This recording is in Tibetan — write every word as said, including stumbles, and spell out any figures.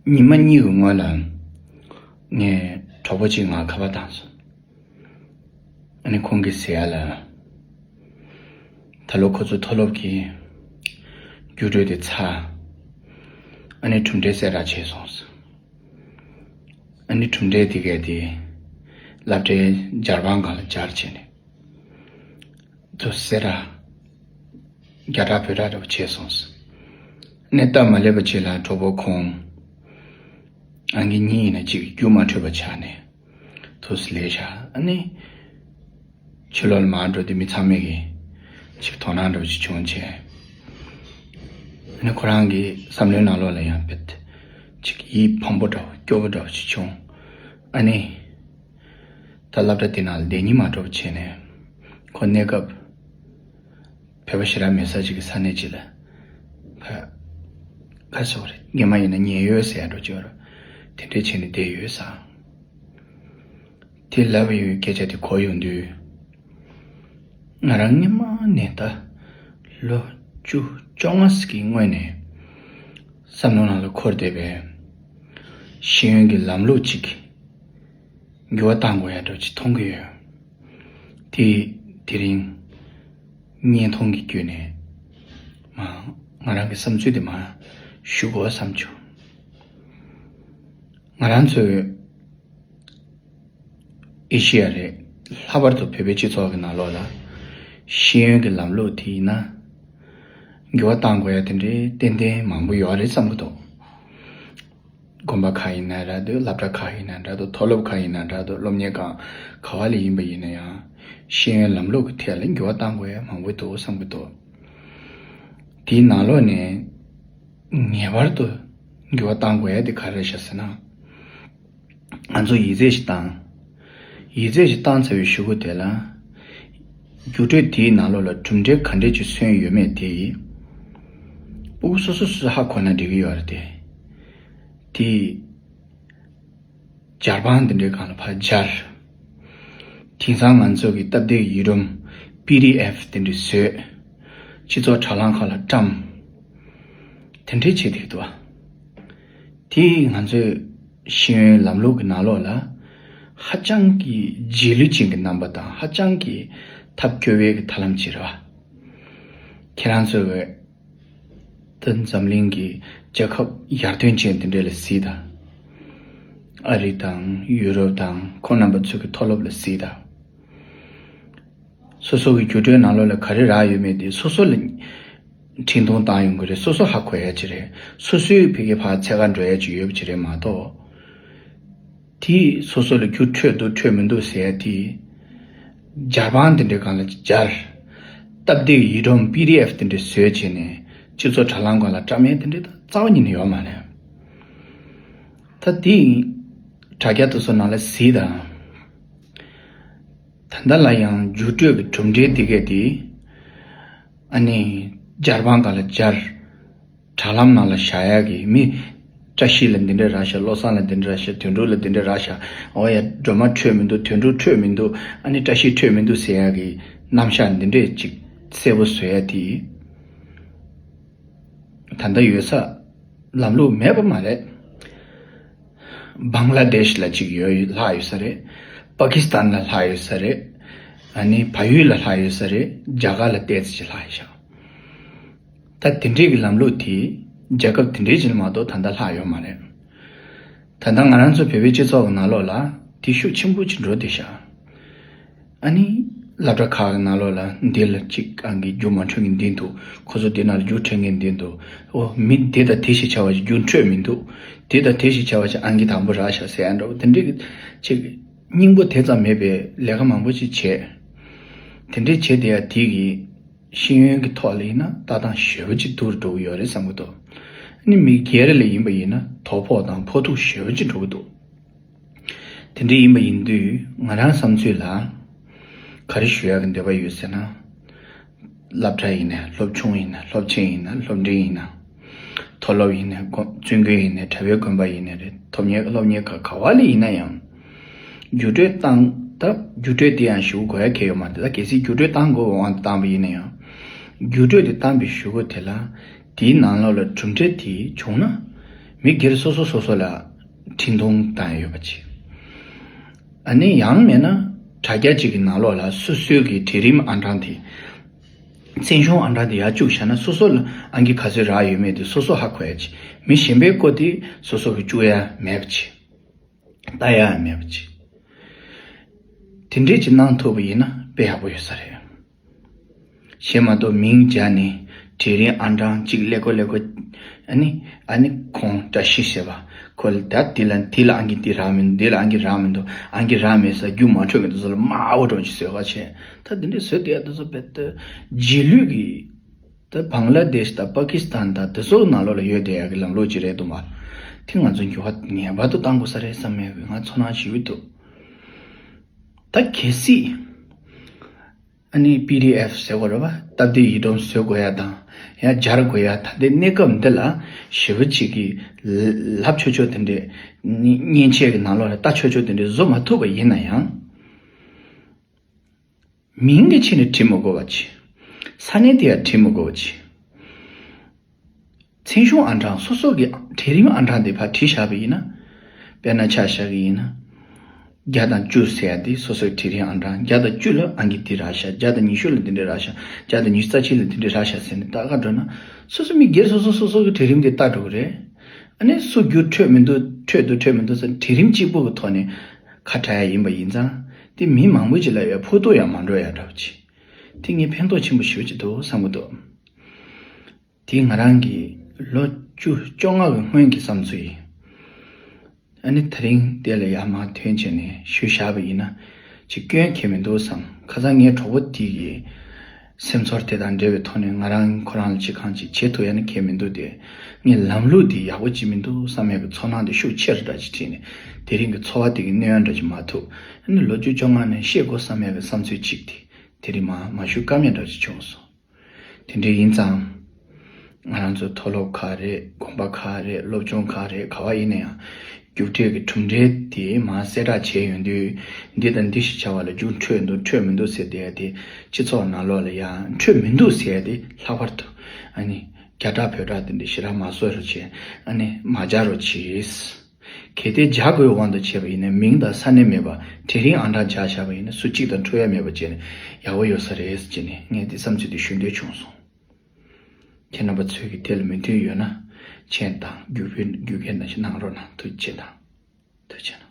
ཉི་མ་གཉིས་ཀྱི་སྔོན་ལ་ངས་གྲོགས་པོ་གཅིག་ང་ཁ་པར་བཏང་སོང་། ཨ་ནི་ཁོང་གིས་ཟེར་ཡ་ལ། ད་ལོ་ཁོ་ཚོ་མཐོ་སློབ་ཀྱི་རྒྱུགས་སྤྲོད་དེ་ཚར། ཨ་ནི་གྲུབ་འབྲས་གསལ་བསྒྲགས་བྱས་སོང་ཟེར། ཨ་ནི་གྲུབ་འབྲས་དེ་གས་དེ་སློབ་གྲྭའི་སྦྱར་བང་སྒང་ལ་སྦྱར་བྱས་ནས། དུ་སེ་ར། རྒྱ་གྲགས་བོད་གྲགས་འདྲ་བོ་བྱས་སོང་ཟེར། ནས་སྟབས་མ་ལེགས་པ་ཅིག་ལ་གྲོགས་པོ་ཁོང་ཨང་ཀི་གཉིས་ཡིན་ན་གཅིག་རྒྱུགས་མ་འཕྲོད་པ་ཆགས་ནས་དུ་སེ་ལས་བཞག་ཨ་ནི་ཕྱི་ལོགས་ལ་མར་འགྲོ་དུས་མི་ཚང་མས་གི་ཅིག་དོ་སྣང་འདྲ་བོ་ཅིག་བྱུང་བྱས། ཨ་ནི་ཁོ་རང་གི་བསམ་བློའི་ནང་ལོགས་ལ་ཡང་བེད་ཅིག་ཡིད་ཕངས་པོ་འདྲ་བོ་སྐྱོ་པོ་འདྲ་བོ་ཅིག་བྱུང་། ཨ་ནི། ད་སློབ་གྲྭ་དེ་ནང་ལ་བསྡད་སྙིང་མ་བྲོ་བ་བྱས་ནས་ཁོ་གནས་སྐབས་བོད་པ་ཞེ་དྲག་མེད་ས་ཅིག་གི་ས་གནས་ཅིག་ལ་ཕ་ག་སོགས་རེད། སྔོན་མ་ཡིན་ན་ཉེན་ཡོད་ཟེར་ཡ་འགྲོ་ཅོར་དེ་འདྲས་བྱས་ནས་བསྡད་ཡོད་ས། དེ་ལབ་ཡོད་སྐད་ཆ་དེ་གོ་ཡོང་དུས་ང་རང་སྔོན་མ་ནས་ད་ལོ་བཅུ་བཅོ་ལྔ་ཙམ་གྱི་སྔོན་ནས་བསམ་བློ་ནང་ལ་འཁོར་བསྡད་པའི་ཤེས་ཡོན་གྱི་ལམ་ལུགས་ཅིག་འགྱུར་བ་གཏང་དགོས་ཡ་འདྲ་ཅིག་མཐོང་གི་ཡོད། དེ་དེ་རིང་བརྙན་ཐུང་གི་བརྒྱུད་ནས་མ་ང་རང་གི་བསམ་ཚུལ་དེ་མ་ཞུ་དགོས་བསམ་བྱུང་། ང་རང་ཚོའི་ཨེ་ཤི་ཡ་རེད། ལྷག་པར་དུ་བོད་པའི་སྤྱི་ཚོགས་ཀྱི་ནང་ལོགས་ལ་ཤེས་ཡོན་གྱི་ལམ་ལུགས་དེ་ཡིན་ན་འགྱུར་བ་གཏང་དགོས་ཡ་དེ་འདྲའི་ཏན་ཏན་མང་པོ་ཡོད་རེད་བསམ་གྱི་འདུག་དགོན་པ་ཁག་ཡིན་ན་འདྲ་འདུག་སློབ་གྲྭ་ཁག་ཡིན་ན་འདྲ་འདུག་མཐོ་སློབ་ཁག་ཡིན་ན་འདྲ་འདུག་སློབ་གཉེར་ཁང་ག་བ་ལ་ཡིན་པ་ཡིན་ན་ཡང་ཤེས་ཡོན་ལམ་ལུགས་ཀྱི་ཐད་ལ་འགྱུར་བ་གཏང་དགོས་ཡ་མང་པོ་འདུག་བསམ་གྱི་འདུག་དེའི་ནང་ལོགས་ནས་ངེས་པར་དུ་འགྱུར་བ་གཏང་དགོས་ཡ་དེ་ག་རེ་རེད་ཤག་ཟེར་ན། ང་ཚོ་ཡིག་ཚད་ཞིག་བཏང་། ཡིག་ཚད་ཞིག་བཏང་ཚར་བའི་གཞུག་གུ་དེ་ལ། རྒྱུགས་སྤྲོད་དེའི་ནང་ལོགས་ལ་གྲུབ་འབྲས་ག་འདྲས་ཅིག་སོན་ཡོད་མེད་དེ། ཕྲུ་གུ་སོ་སོ་སོ་སོ་ཧ་གོ་ན་འགྲིག་གི་ཡོད་རེད་དེ། དེ། སྦྱར་བང་དེ་འདྲའི་སྒང་ལ་ཕར་སྦྱར། དེང་སང་ང་ཚོ་གི་སྟབས་བདེའི་ཡིག་སྒྲོམ་པི་ཌི་ཨེཕ་དེ་འདྲ་བཟོས། སྤྱི་ཚོགས་དྲ་ལམ་ཁག་ལ་བཀྲམ། དེ་འདྲའི་བྱེད་བསྡད་ཀྱི་འདུག་བ། དེས་ང་ཚོའི་ཤེས་ཡོན་ལམ་ལུགས་ཀྱི་ནང་ལོགས་ལ་ཧ་ཅང་གི་རྗེས་ལུས་ཅན་གྱི་རྣམ་པ་དང་ཧ་ཅང་གི་ཐབས་སྐྱོ་བའི་གི་ཐབས་ལམ་ཅིག་རེད་བ། ཁྱེད་རང་ཚོའི་ད་འཛམ་གླིང་གི་རྒྱལ་ཁབ་ཡར་ཐོན་ཅན་དེ་འདྲ་ལ་གཟིགས་དང་། ཨ་རི་དང་ཡུ་རོབ་དང་ཁོང་རྣམ་པ་ཚོ་གི་མཐོ་སློབ་ལ་གཟིགས་དང་། སོ་སོ་གི་རྒྱུགས་སྤྲོད་ནང་ལོགས་ལ་ག་རེ་རག་ཡོད་མེད་དེ་སོ་སོ་ལ་འཕྲིན་ཐུང་བཏང་ཡོང་གི་རེད། སོ་སོ་ཧ་གོ་ཡ་ཅིག་རེད། སོ་སོའི་ཕ་གི་ཕར་འཚོལ་ག་འགྲོ་ཡ་ཅིག་ཡོད་པ་ཅིག་རེད་མ་གཏོགས། དེས་སོ་སོ་ལ་རྒྱུགས་འཕྲོད་འདུག་འཕྲོད་མི་འདུག་ཟེར་ཡ་དེ། སྦྱར་བང་དེ་འདྲའི་སྒང་ལ་སྦྱར། སྟབས་བདེའི་ཡིག་སྒྲོམ་པི་ཌི་ཨེཕ་དེ་འདྲ་བཟོས་བྱས་ནས་སྤྱི་ཚོགས་དྲ་ལམ་སྒང་ལ་བཀྲམ་ཡ་དེ་འདྲའི་ད་རྩ་བ་ཉིད་ནས་ཡོད་མ་རེད། ད་དེ་དྲ་རྒྱ་དེ་ཚོ་ནང་ལ་གཟིགས་དང་། ད་ལྟ་ལ་ཡང་རྒྱུགས་སྤྲོད་ཀྱི་གྲུབ་འབྲས་དེ་གས་དེ། ཨ་ནི་སྦྱར་བང་སྒང་ལ་སྦྱར། དྲ་ལམ་ནང་ལ་བཞག་ཡག་གི་མི། བཀྲ་ཤིས་ལ་འདི་འདྲ་རག་ཤག་བློ་བཟང་ལ་འདི་འདྲ་རག་ཤག་དོན་གྲུབ་ལ་འདི་འདྲ་རག་ཤག་འོ་ཡ་སྒྲོལ་མ་འཕྲོད་མི་འདུག་དོན་གྲུབ་འཕྲོད་མི་འདུག་ཨ་ནི་བཀྲ་ཤིས་འཕྲོད་མི་འདུག་ཟེར་ཡག་གི་རྣམ་གཞག་འདི་འདྲས་ཅིག་གསལ་པོ་བཟོ་ཡ་དེ། ད་ལྟ་ཡོད་ས་ལམ་ལུགས་མེད་པ་མ་རེད། བང་ལ་དེཤ་ལ་ཅིག་ཡོད་ལྷག་ཡོད་ས་རེད། པ་ཀི་སི་ཐན་ལ་ལྷག་ཡོད་ས་རེད། ཨ་ནི་བལ་ཡུལ་ལ་ལྷག་ཡོད་ས་རེད། རྒྱ་གར་ལ་ཏོག་ཙམ་ཅིག་ལྷག་ཡོད་ཤག་ད་དེ་འདྲས་ཀྱི་ལམ་ལུགས་དེ་རྒྱལ་ཁབ་དེ་འདྲས་ཅིག་ལ་མ་གཏོགས་ད་ལྟ་ལྷག་ཡོད་མ་རེད། ད་ལྟ་ང་རང་ཚོ་བོད་པའི་སྤྱི་ཚོགས་ཀྱི་ནང་ལོགས་ལ་དེ་ཤུགས་ཆེན་པོ་ཅིག་འགྲོ་བསྡད་ཤག་ཨ་ནི་སློབ་གྲྭ་ཁག་གི་ནང་ལོགས་ལ་འདི་ལ་གཅིག་ཨང་ཀི་རྒྱུགས་མ་འཕྲོད་མཁན་འདི་འདུག་ཁོ་ཚོ་འདི་ནང་ལ་རྒྱུགས་འཕྲོད་མཁན་འདི་འདུག་ཨོ་མི་འདི་དང་དེ་ཞིག་བྱ་བ་ཞིག་རྒྱུགས་འཕྲོད་མི་འདུག་དེ་དང་དེ་ཞིག་བྱ་བ་ཞིག་ཨང་ཀི་དང་པོ་རག་ཤག་ཟེར་ཡ་འདྲ་བོ་དེ་འདྲས་ཀྱི་ཅིག་སྙིང་པོ་དེ་ཙམ་མེད་པའི་ལས་ཀ་མང་པོ་ཅིག་བྱས། དེ་འདྲས་བྱས་བསྡད་ཡ་དེ་གི་ཤེས་ཡོན་གྱི་ཐོག་ལ་ཡིན་ན་ལྟ་སྟངས་ཞེ་པོ་ཅིག་སྡུག་རུ་འགྲོ་གི་ཡོད་རེད་བསམ་གྱི་འདུག་ཨ་ནི་མི་སྒེར་ལ་ཡིན་པ་ཡིན་ན་དོ་ཕོག་དང་ཕོག་ཐུག་ཞེ་པོ་ཅིག་འགྲོ་གི་འདུག་དེ་འདྲ་ཡིན་པ་ཡིན་དུས་ང་རང་བསམ་ཚུལ་ལ་ག་རེ་ཞུ་ཡག་གི་འདོད་པ་ཡོད་ཟེར་ན། སློབ་གྲྭ་ཡིན་ནའི་སློབ་ཆུང་ཡིན་ན་སློབ་ཆེན་ཡིན་ན་སློབ་འབྲིང་ཡིན་ན། མཐོ་སློབ་ཡིན་ནའི་དགོན་བཙུན་དགོན་ཡིན་ནའི་གྲྭ་པའི་དགོན་པ་ཡིན་ནའི་རེད། སློབ་གཉེར་སློབ་གཉེར་ཁང་ག་བ་ལ་ཡིན་ན་ཡང་། རྒྱུགས་སྤྲོད་བཏང་སྟབས་རྒྱུགས་སྤྲོད་དེ་ཡང་ཞུ་དགོས་ཡ་གལ་ཡོད་མ་རེད། ད་གལ་སྲིད་རྒྱུགས་སྤྲོད་བཏང་དགོས་པའི་དབང་དུ་བཏང་པ་ཡིན་ན་ཡང་། རྒྱུགས་སྤྲོད་དེ་བཏང་པའི་གཞུག་གུ་དེ་ལ་དེའི་ནང་ལོགས་ལ་གྲུབ་འབྲས་དེ་བྱུང་ན། མི་སྒེར་སོ་སོ་སོ་སོ་ལ་འཕྲིན་ཐུང་བཏང་ཡོད་པ་བྱས། ཨ་ནི་ཡང་མེད་ན་དྲ་རྒྱ་གཅིག་གི་ནང་ལོགས་ལ་སོ་སོའི་གི་གྲལ་རིམ་ཨང་གྲངས་དེ། མཚན་གཞུང་ཨང་གྲངས་དེ་ཡར་བཅུག་བཞག་ན་སོ་སོ་ལ་ཨང་ཀི་ག་ཚོད་རག་ཡོད་མེད་དེ་སོ་སོ་ཧ་གོ་ཡ་བྱས། མི་གཞན་པའི་སྐོར་དེ་སོ་སོ་གི་བཅུག་ཡ་མེད་པ་བྱས། ལྟ་ཡ་མེད་པ་བྱས། དེ་འདྲས་ཅིག་གནང་ཐུབ་པ་ཡིན་ན་དཔེ་ཡག་པོ་ཡོད་ས་རེད། གཞན་མ་གཏོགས་མིང་སྦྱར་ནས་གྲལ་རིམ་ཨང་གྲངས་གཅིག་ཀླད་ཀོར་ཀླད་ཀོར། ཨ་ནི་ཨ་ནི་ཁོང་བཀྲ་ཤིས་ཟེར་བ་ཁོ་ལ་ད་དེ་ལ་དེ་ལ་ཨང་ཀི་དེ་རག་མི་འདུག་དེ་ལ་ཨང་ཀི་རག་མི་འདུག་ཨང་ཀི་རག་མེད་ས་རྒྱུ་མ་འཕྲོད་མི་འདུག་ཟེར་ལ་དམའ་བོ་འགྲོ་ཅིག་བཟོས་པ་བྱས། ད་དེ་འདྲས་བཟོས་བསྡད་ཡ་དེ་ཚོ་དཔེ་ད་རྗེས་ལུས་ཀྱི་ད་བང་ལ་དེཤ་དང་པ་ཀི་སི་ཐན་དང་དེ་ཚོ་ནང་ལོགས་ལ་ཡོད་བསྡད་ཡ་གི་ལམ་ལུགས་ཅིག་རེད་འདུག་མ། དེ་ང་ཚོ་འགྱུར་བ་ངེས་པར་དུ་གཏང་དགོས་ས་རེད་བསམ་ཡ་གི་ང་ཚོར་སྣང་ཞེ་པོ་འདུག་ད་གལ་སྲིད། ཨ་ནི་པི་ཌི་ཨེཕ་ཟེར་དགོས་རེད་པ། སྟབས་བདེ་ཡིག་སྒྲོམ་བཟོ་དགོས་ཡ་དང་ཡང་སྦྱར་དགོས་ཡ་ད་ལྟའི་གནས་སྐབས་འདི་ལ་ཞེ་པོ་ཅིག་གི་ལབ་ཆོག་ཆོག་དེ་འདྲས་མཉེན་ཆས་ཀྱི་ནང་ལོགས་ལ་ལྟ་ཆོག་ཆོག་དེ་འདྲས་བཟོ་མ་ཐུབ་པ་ཡིན་ན་ཡང་། མིང་གི་ཆེད་ནས་བྲིས་མི་དགོས་པ་བྱས། ས་གནས་དེ་ཡང་བྲིས་མི་དགོས་པ་བྱས། མཚན་གཞུང་ཨང་གྲངས་སོ་སོ་གི་གྲལ་རིམ་ཨང་གྲངས་དེ་ཕར་བྲིས་བཞག་པ་ཡིན་ན། དཔེར་ན་ཆ་བཞག་གི་ཡིན་ན། བརྒྱ་དང་བཅུ་ཟེར་ཡ་དེ་སོ་སོའི་གྲལ་རིམ་ཨང་གྲངས་བརྒྱ་དང་བཅུ་ལ་ཨང་ཀི་འདི་རག་ཤག་བརྒྱ་དང་ཉི་ཤུ་ལ་འདི་འདྲ་རག་ཤག་བརྒྱ་དང་ཉི་ཤུ་རྩ་གཅིག་ལ་འདི་འདྲ་རག་ཤག་ཟེར་ནས་ལྟ་ག་འགྲོ་ན། སོ་སོ་མི་སྒེར་སོ་སོ་སོ་སོ་གི་གྲལ་རིམ་དེ་ལྟ་འགྲོ་གི་རེད། ཨ་ནི་སུ་རྒྱུ་འཕྲོད་མི་འདུག་འཕྲོད་འདུག་འཕྲོད་མི་འདུག་ཟེར་གྲལ་རིམ་གཅིག་པོ་གི་ཐོག་ནས་ཁ་བྲལ་ཡ་ཡིན་པ་ཡིན་ཙང་དེ་མི་མང་པོ་ཅིག་ལ་ཡ་ཕོག་ཐུག་ཡང་མ་འགྲོ་ཡ་འདྲ་བོ་ཅིག་དེ་ངས་ཕན་ཐོགས་ཆེན་པོ་ཞེ་པོ་ཅིག་འདུག་བསམ་གི་འདུག་དེ་ང་རང་གི་ལོ་བཅུ་བཅོ་ལྔ་གི་སྔོན་གྱི་བསམ་ཚུལ་ཡིན། ཨ་ནི་དེ་རིང་དེ་ལ་ཡར་མར་ཐོན་བྱས་ནས་ཞུས་བཞག་པ་ཡིན་ན་ཅིག་སྐྱོན་གང་ཡང་མི་འདུག་བསམ། ཁ་སང་ངའི་གྲོགས་པོ་དེ་གི་སེམས་ཚོར་དེ་དང་འབྲེལ་བའི་ཐོག་ནས་ང་རང་ཁོ་རང་ལ་ཅིག་གང་ཅིག་བྱེད་ཐུབ་ཡ་ནི་གང་ཡང་མི་འདུག་སྟེ། ངས་ལམ་ལུགས་དེ་ཡག་པོ་ཅིག་མི་འདུག་བསམ་ཡ་གི་ཚོར་སྣང་དེ་ཤུགས་ཆེ་རུ་འདྲ་ཅིག་འཁྲིད་ནས་དེ་རིང་གི་འཚོ་བ་དེ་གི་གནས་ཡོན་འདྲ་ཅིག་མ་ཐུབ། ཨ་ནི་ལོ་བཅུ་བཅོ་ལྔ་ནས་ཤེས་དགོས་བསམ་ཡ་གི་བསམ་ཚུལ་གཅིག་དེ་དེ་རིང་མར་མ་ཞུ་ཀ་མེད་འདྲ་ཅིག་བྱུང་སོང་། དེ་འདྲ་ཡིན་ཙང་། ང་རང་ཚོ་མཐོ་སློབ་ཁག་རེད། དགོན་པ་ཁག་རེད། སློབ་སྦྱོང་ཁག་རེད། ག་བ་ཡིན་ན་ཡང་། རྒྱུགས་སྤྲོད་ཀྱི་གྲུབ་འབྲས་དེ་མར་གསལ་བསྒྲགས་བྱས་ཡོང་དུས། འདི་དང་འདི་ཞིག་བྱ་བ་ལ་རྒྱུ་འཕྲོད་འདུག་འཕྲོད་མི་འདུག་ཟེར་བསྡད་ཡ་དེ། སྤྱི་ཚོགས་ནང་ལོགས་ལ་ཡང་འཕྲོད་མི་འདུག་ཟེར་ཡ་དེ་ལྷག་པར་དུ། ཨ་ནི། རྒྱ་གྲགས་བོད་གྲགས་དེ་འདྲ་ཞེ་དྲག་མ་བཟོ་རོགས་བྱེད། ཨ་ནི་མ་རྒྱག་རོགས་བྱེད། གལ་ཏེ་རྒྱག་དགོས་དབང་དུ་བྱས་པ་ཡིན་ན་མིང་དང་ས་གནས་མེད་པ་གྲལ་རིམ་ཨང་གྲངས་སྦྱར་བཞག་པ་ཡིན་ན་སུ་གཅིག་དང་འཕྲོད་ཡ་མེད་པ་བྱས་ནས་ཡག་པོ་ཡོད་ས་རེད་ཟེར་ནས་ངས་འདི་བསམ་ཚུལ་འདི་ཞུ་འདོད་བྱུང་སོང་། ཁྱེད་རྣམ་པ་ཚོས་ཀྱི་དེ་ལ་མོས་མཐུན་ཡོད་ན་མཆན་དང་བརྒྱུད་སྤེལ་བརྒྱུད་སྐྱེལ་ནང་བཞིན་གནང་རོགས་གནང་། ཐུགས་རྗེ་ཆེ་གནང་། ཐུགས་རྗེ་ཆེ་གནང་།